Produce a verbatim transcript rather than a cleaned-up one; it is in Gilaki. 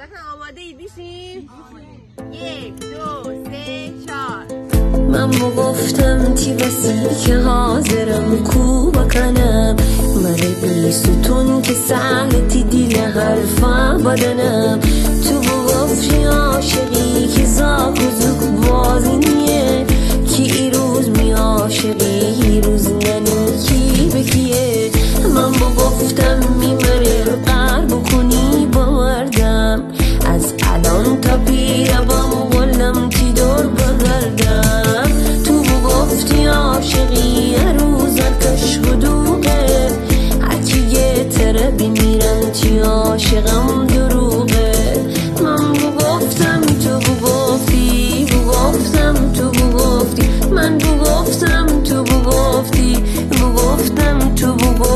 آماده‌ای؟ بیشیم. یک، دو، سه، چهار. من بوگفتم تی وسی که حاضرم کوبه کنم، مره بیستون که سهله تی دیل حرفا بدنم. تو بوگفتی عاشقی که زاک و زوک بازی نیه، که ایروز می عاشقی ایروز ننی کی به کیه. من بوگفتم می مره قر بوکونی باوردم، از الان تا پیره بام قولم تی دور بگردم. تو بوگفتی عاشقی هر روز هر کش بدوغه، هر کی گه تره بیمیرم تی عاشقم دروغه. من بوگفتم تو بوگفتی، بوگفتم تو بوگفتی، من بوگفتم تو بوگفتی، بوگفتم تو بوگفتی.